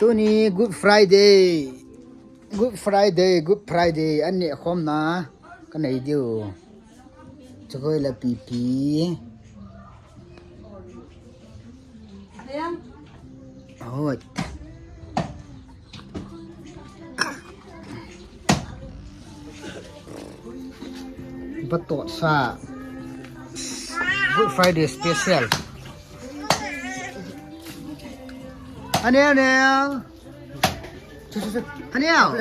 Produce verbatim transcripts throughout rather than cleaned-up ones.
Tuni Good Friday. Good Friday, Good Friday. An neh khomna ka nei diu. Chakoi la pipi. Hoi. Batot sa. Good Friday special. Anel, anel. Anel.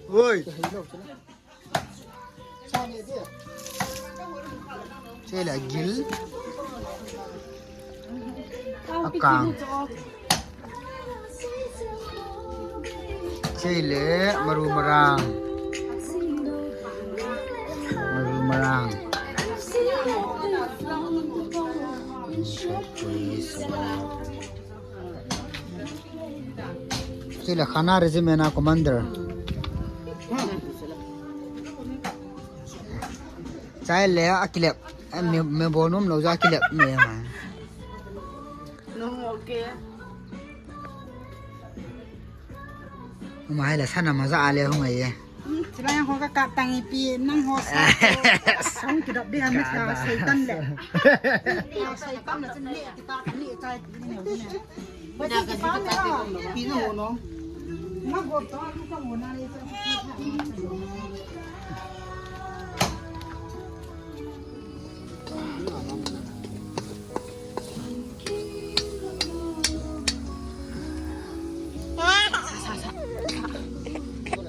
Oi. Chele gil. Akang. Chele maru marang. Maru marang. Chele khana regiment a commander. Chele akilep. Eh, me, me bo nom lo ja kilep me ma. No, okay. Mai la sana maza ale hung ai. Sila yang ho ka ka tang ipi nang ho sa. Sang kidap di amit ka saitan le. Saitan na sini kita ni chai ni.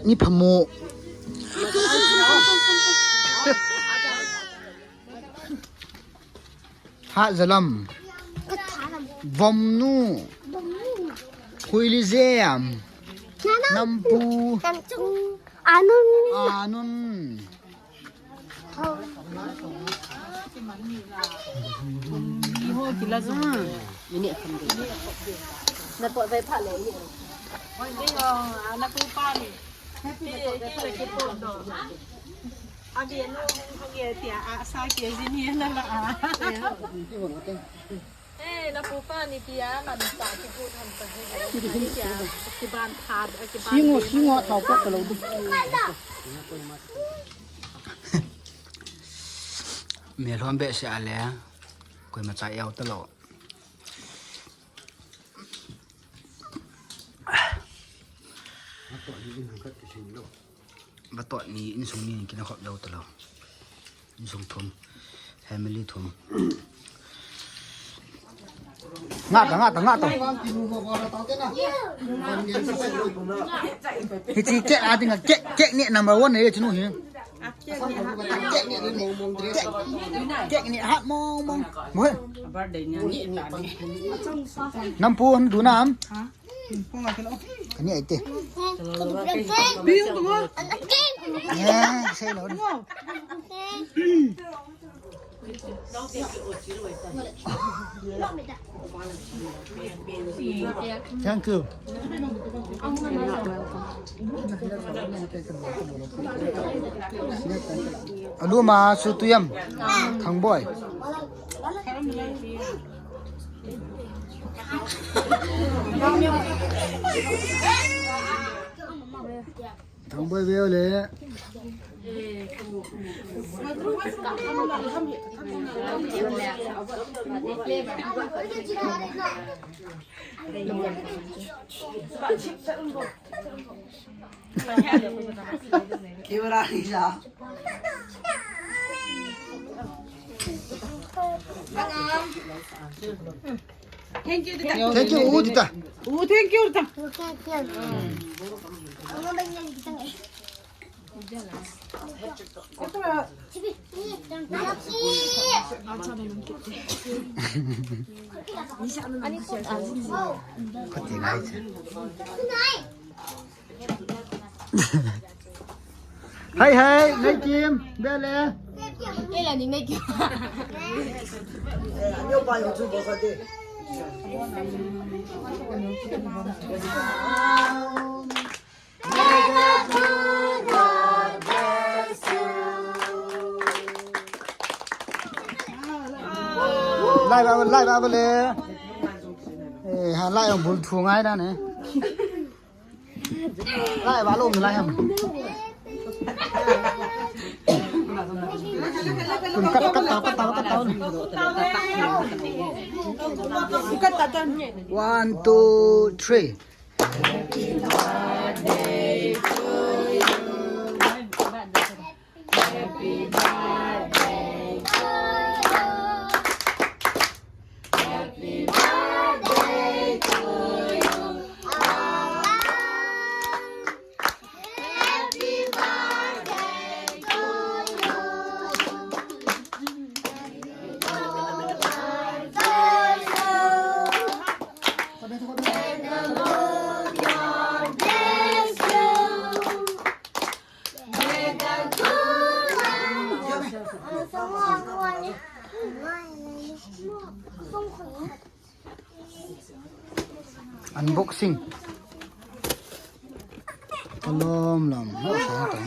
Ni phamo. Hatzalam. Vomnu. Huilijem. Nampu. Anun. Anun. Singo, singo, thao pot ka lo di. Melhom behseh a le, koima cha eo talou. Batot ni insung ni kina khop lou talou. Insung thum. Family thum. Nga ta, nga ta, nga ta. Hichi cake a ding a cake, cake ni number one ni chinu hi. Cake, cake ni hat mong mong. Mo. Nampu han du nam. Kani ai te. Eh, sei lo. Thank you. Alu ma su tuyam. Thangboi. Thangboi veo le. Camera ni sa. Thank you, tita. Thank you, u tita. U, thank you, tita. Hai, hai, nei kim, bele. Kei la ni nei kim. Lai ba, lai ba, bele. Eh, Lai ang bul thu ngai da ne. Lai ba lom lai ham. Kun kat, kat tau, kat tau, kat tau. One, two, three. Unboxing. Lom lom. Lom lom.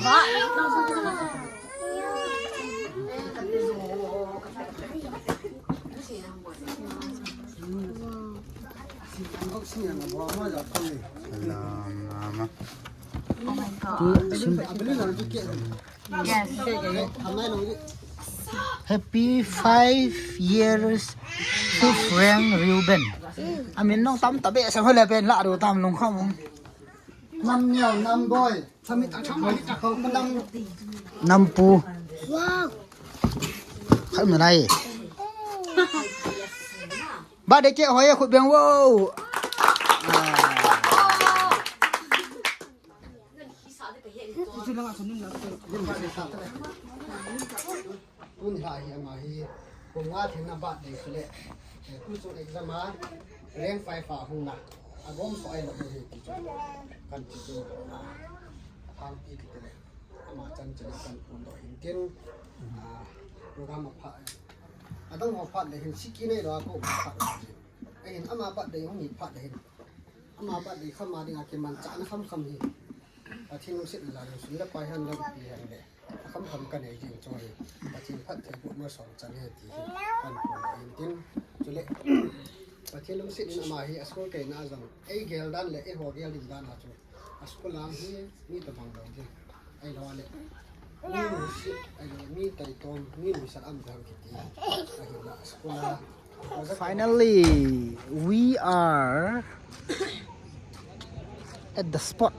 Yes. Happy five years, fifth rank Reuben. Amin nong tam tabe sa hole pen la ru tam nong kham. Nam neo, nam boy. Nam pu. Wow. Kham nai. Ba de ke hoi khut beng wo. Tuni hi ama hi, kum nga thina birthday sule. Eh, tu chu exam a, rank five a hung na. A gom so ai lo hi ti chu. Kan ti chu. A thang ti ti le. Ama chan chan kan pun do hin tin. Ah, program a pha. Adang ho pha le hin siki nei lo ko pha. Ahin ama birthday hung ni pha le hin. Ama birthday kham a dinga kimanchahna kham kham hi Pathen lungset in la lungsun le pai han le pi han le. Kham kham ka nei ding chu hi. Pathen phattheibohna song chan hi ti hi. Kan pun in tin. Chule Pathen lungset in ama hi a school kaina jong. Ei gel dan le ei ho gel ding dan a chu. A school lang hi mi tabang dong ding. Ei lo le. Mi lungset, ei lo mi taitom, mi lungset am dang kiti. Ahi la school a. Finally, we are at the spot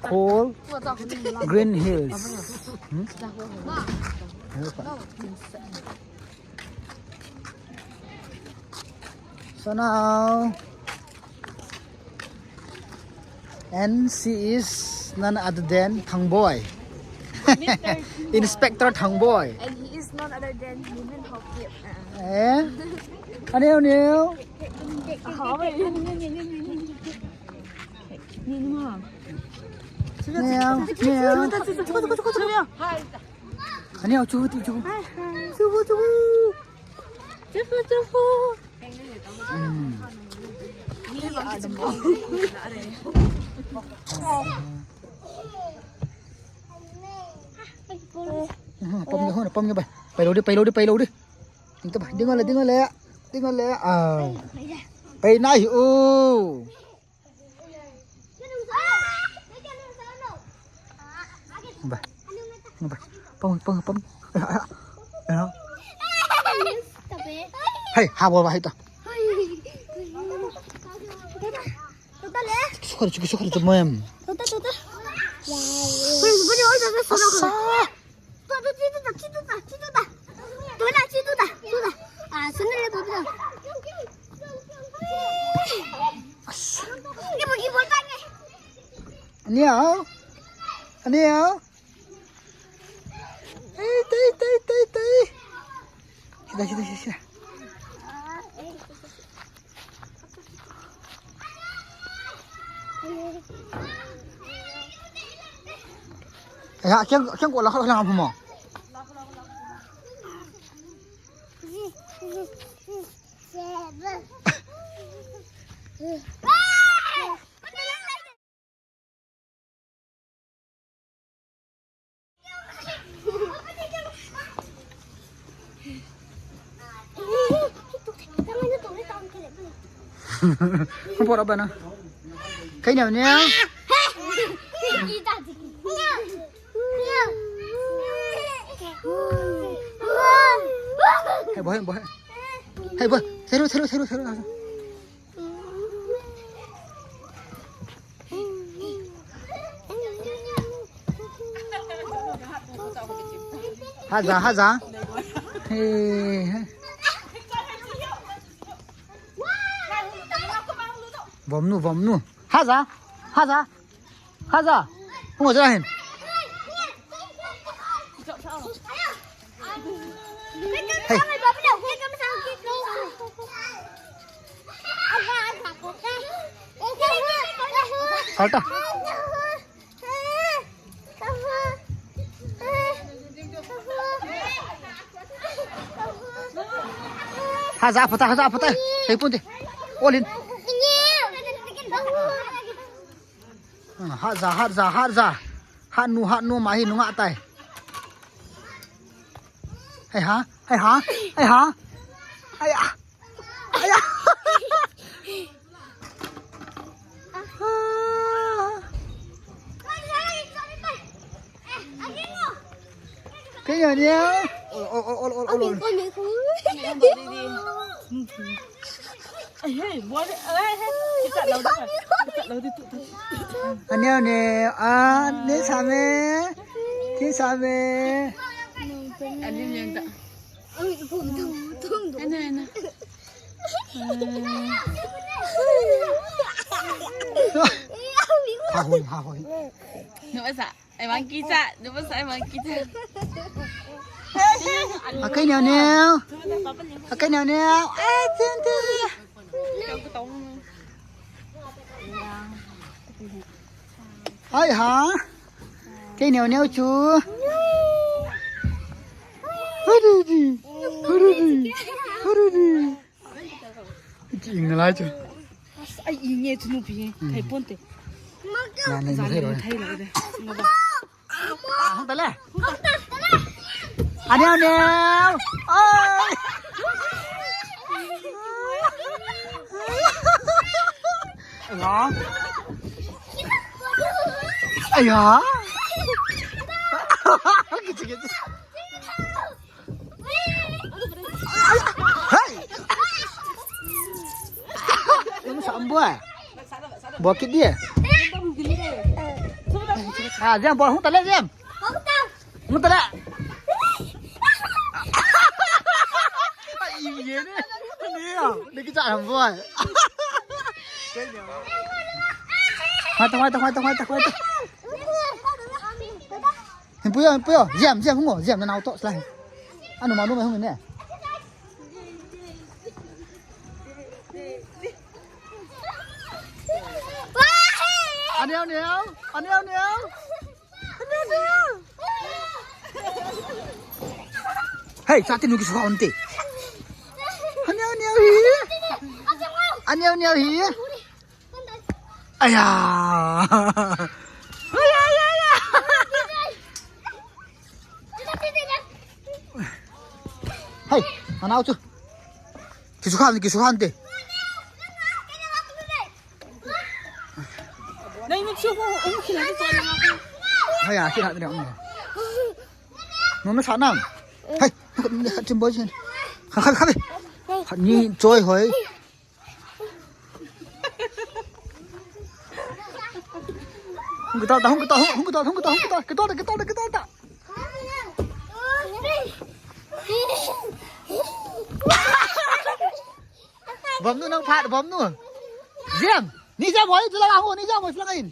called Green Hills. Hmm? So now, and she is none other than Thangboi. Inspector Thangboi. And he is none other than Min Ho Kip. Eh? Aneo, aneo. Aneo, aneo. Aneo, chu, chu, chu. Chu, chu, chu. Chu, chu, chu. Pom nge ho, pom nge ba. Pai lou di, pai lou di, pai lou di. Ding ta ba, ding le, ding le. Ding le. Ah. Pai nai u. Ba. Ba. Pom, pom, pom. Hey, ha bol ba hai ta. Sukar, sukar, sukar, sukar, mem. Asa. Asa. Aneo. Aneo. Ei, tei, tei, tei, tei. Sida, sida, sida, sida. Eh, ha, kiang, kiang ko la, la, la, mo. Hung pot a bana. Kei neo neo. Hei boy, boy. Hei boy. Theru, theru, theru, theru. Haja, haja. Hey, hey. Vom nu, vom nu. Haja, haja. Haja. Hung haja hin. Hey. Salta. Haja phatah, haja phatah. Hei pun te. Olin. Ah, haja, haja, haja. Hanu, hanu, mahi nunga tai. Hei ha, hei ha, hei ha. Hei ha. Hei ha. Kei neo neo. Ol, ol, ol, ol, ol, ol. Aneo neo, a, ne sa me. Ti sa me. Ana, ana. Ha hoi, ha hoi. Nung asa, ai mang kicha. Nung asa, ai mang kicha. Akai neo neo. Akai neo neo. Ai, tin, tin. Ai ha. Kei neo neo chu. Hurudi. Hurudi. Hurudi. Ki ing na lai chu. Ai, ing e chu nu pi. Hmm. Thei pon te. Na, na, na, thei lo. Thei lo de. Hung ta le. Aneo neo. Ai. Aya. Aya. Kichi, kichi. Hey. Nung sa ambo eh. Bokit dia. Ah, Ziam, bol hung ta le, Ziam. Hung ta le. Ai, ye ne. Ne ya. Ne kicha ambo eh. Hoi ta, hoi ta, hoi ta, hoi ta, hoi ta. Hin puyo, hin puyo. Ziam, Ziam, hung o. Ziam, na nao to, sila hin. Anu manu mai hung ne. Aneo neo, aneo neo. Aneo neo. Hey, sa ti nu ki suha onte. Aneo neo hi. Aneo neo hi. Aya. Aya, aya, aya. Hey, anao chu. Kisu khan, kisu khan te. Haya, kira ni ang. Mama sa nang. Hey, khat ni khat chim boy chen. Khat, khat, khat. Khat ni choi hoi. Hung kita ta, hung kita, hung, hung kita, hung kita, hung kita, kita ta, kita ta, kita ta. Bom nu nang phat, bom nu. Ziam, ni Ziam hoi, tu la hoi, ni Ziam hoi, tu la in.